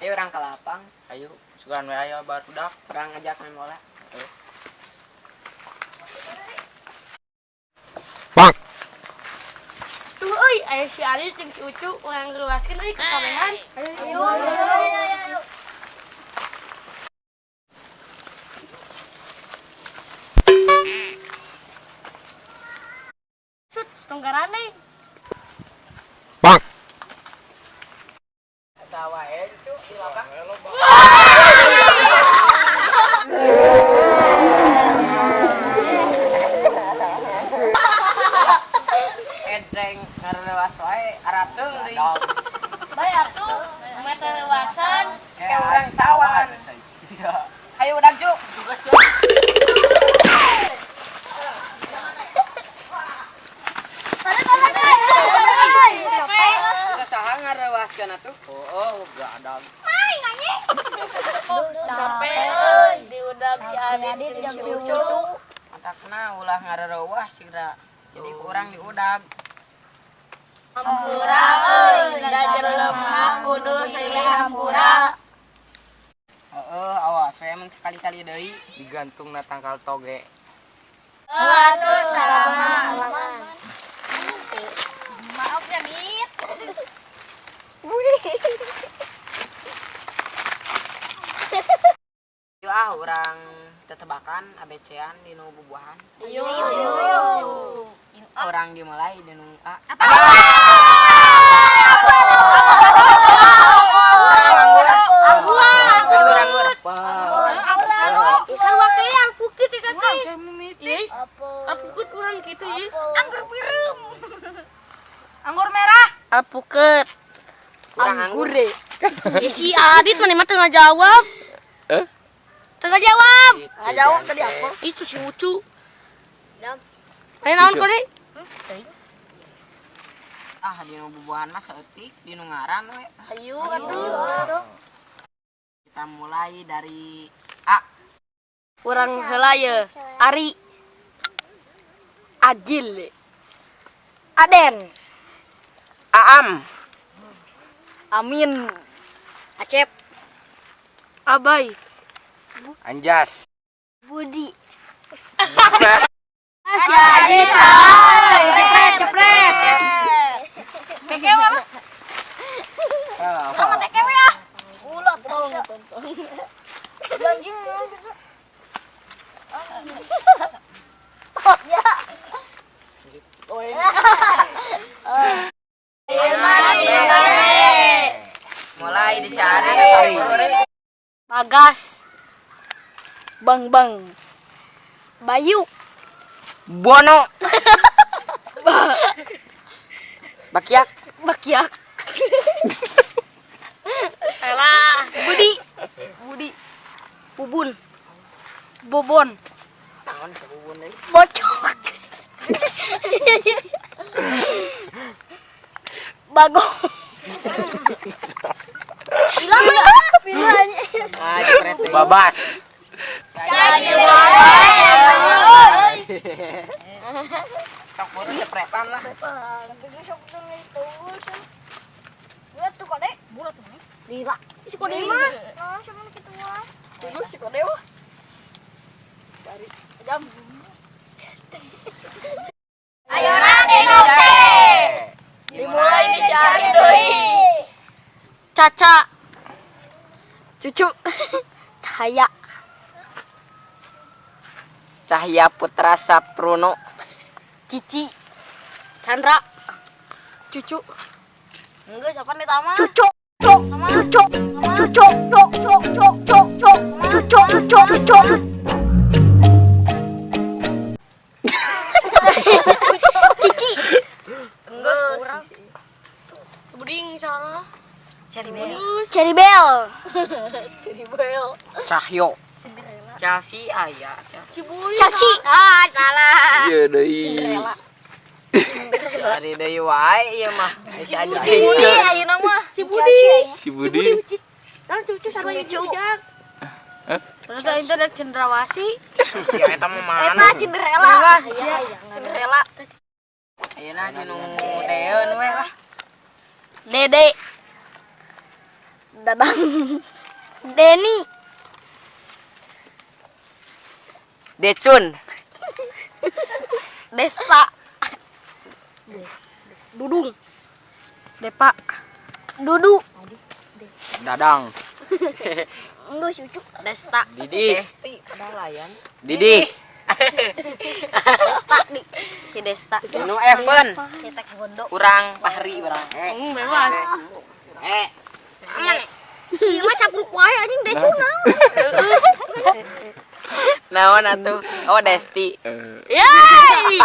Ayo orang ke lapang. Ayo, sugan we aya barudak. Orang ngajak main bola. Bang. Tuh euy, aya si Ali jeung si Ucu urang ruaskeun euy ka kabehan. Ayo, ayo, ayo. Sut, tonggaran euy. Bang. Sawa eh Cu di lapang. Edreng ngarewas wae arateung deui. Bae atuh, mete lewasan. Kayak urang sawan. Ayo udah Cu, tugas Cu. Tugas saha ngarewaskeun atuh? Oh, gadag. Capek euy, diudag si Adit jeung si Ucu. Matakna ulah ngarereuwah sigra. Jadi ku urang diudag. Hampura euy, da jelema kudu silih hampura. Heeh, awas we mun sekali-kali deui. Digantung na tangkal toge. Heuh atuh salaman. Maaf ya, Dit. Yuk ah urang tetebakan ABC-an di nu bubuahan. Ayo. Urang dimulai di nu A. Anggur, anggur, anggur. Isan wakil alpukat ya kakek. Ih, alpukat kurang gitu ya. Anggur biru. Anggur merah. Alpukat. Kurang anggur deh. Ya, si Adit mana mah tengah jawab. Eh? Tengah jawab. Nggak jawab tadi apa? Itu si Ucu. Ayo naon kode? Ah, di nu bubuahan mah saeutik, di nu ngaran we. Ayo atuh. Kita mulai dari A. Urang heula ye. Ari. Ajil. Aden. Aam. Amin. Acep. Abai. Anjas. Budi. Si Adit salah. Cepret, cepret. PKW apa? Apa? TKW ah. Ulah tong. Anjing. Ya. Mulai di si Adit. Bagas. Bang Bang. Bayu. Bono. Bakiak. Bakiak. Elah. Budi. Budi. Bubun. Bobon. Naon sabubun deui? Bocok. Bagong. Hilang pindah. Ah, jepret deui. Babas. Sok buru jepretan lah. Lila. Si kode mah. Si kode mah. Dari jam. Ayo Raden C. Dimulai di si Ari deui. Caca. Cucu. Cahaya. Cahya Putra Sapruno. Cici. Chandra. Cucu. Enggak, siapa nih Tama? Cucu. Cucu. Cucu. Cucu. Cucu. Cucu. Cucu. Cucu. Cici. Enggak, kurang. Buding salah. Cherry Bell. Cherry Bell. Cherry Bell. Cahyo. Chelsea aya. Chelsea. Ah, salah. Iya deui. Ari deui wae ieu mah. Si Adi. Si Budi ayeuna mah. Si Budi. Si Budi. Nang cucu sarua Cucu. ujang. Terus itu ada Cendrawasih. Si eta mah mana? Eta Cinderella. Dela. Ayeuna dinu deun we lah. Dede. Dadang. Deni. Decun. Desta. Dudung. Depa. Dudu. Dadang. Enggak cucu. Desta. Didi. Desti padahal layan. Didi. Desta di. Si Desta. Dinu Evan. Si Taekwondo. Urang Fahri urang. Bebas. Aman. Si mah capruk wae anjing decuna. Naon atuh? Oh Desti. Yeay.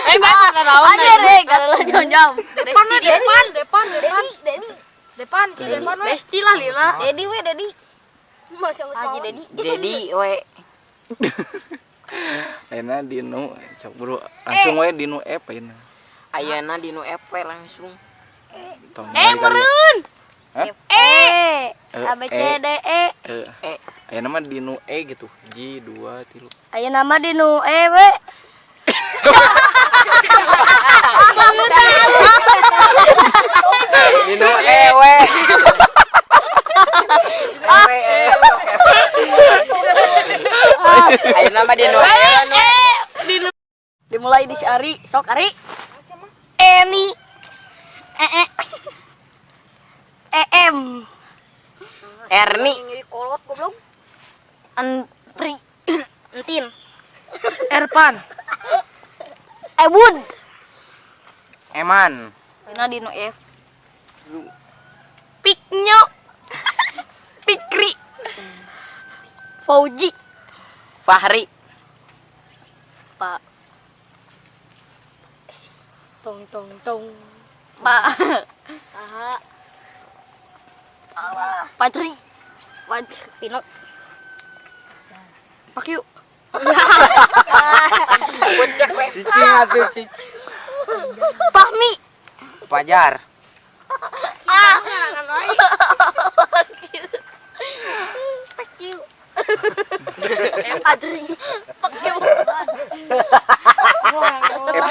Eh baca naon. Anjir, kalau jam-jam. Depan depan depan depan. Dedi. Depan si depan we. Desti lah lila. Dedi we Dedi. Masih geus Haji Dedi. Dedi we. Ayeuna dinu sok bro langsung we dinu F ayeuna. Ayeuna dinu F we langsung. Tong Meureun. Hah? E. A B C D E. E. Ayeuna mah dinu E gitu. J 2 3. Ayeuna mah dinu E we. Dinu E we. Ayeuna mah dinu E. Dimulai di si Ari, sok Ari. Eni. E E. E M. Erni. Kolot goblok. Entri. Entin. Erpan. Ebud. Eman. Ayeuna dinu F. Piknyo. Pikri. Fauji. Fahri. Pak. Tong tong tong. Pak. Aha. Patri. Patri. Pino. Pak yuk. Cicing atuh cicing. Fahmi. Pajar. Patri.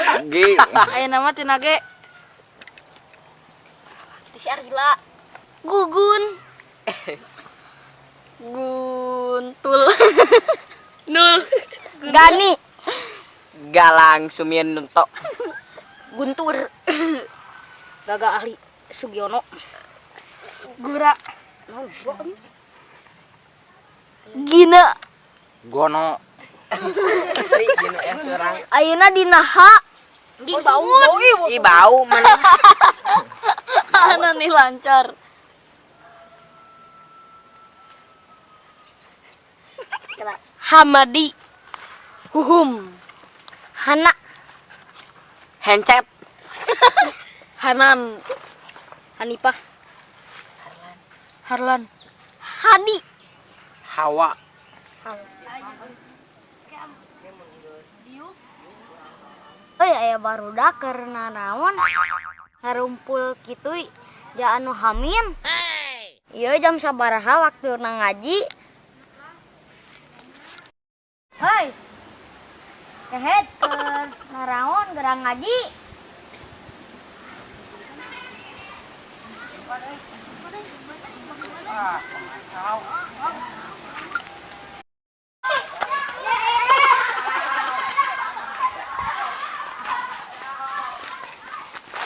F G. Ayeuna mah tina ge. Si Arila. Gugun. Guntul. Nul. Gani. Galang Sumianto. Guntur. Gaga Ahli Sugiono. Gura. Gina. Gono. Ri dinu S urang. Ayeuna dina H. Anjing bau. Ih bau mana. Ana nih lancar. Hamadi. Huhum. Hana. Hencet. Hanan. Hanifah. Harlan. Hadi. Hawa. Euy aya barudak keur nanaon ngarumpul kitu ja anu hamin. Ieu jam sabaraha waktuna ngaji? Hei. Kehet keur naraon gerang ngaji.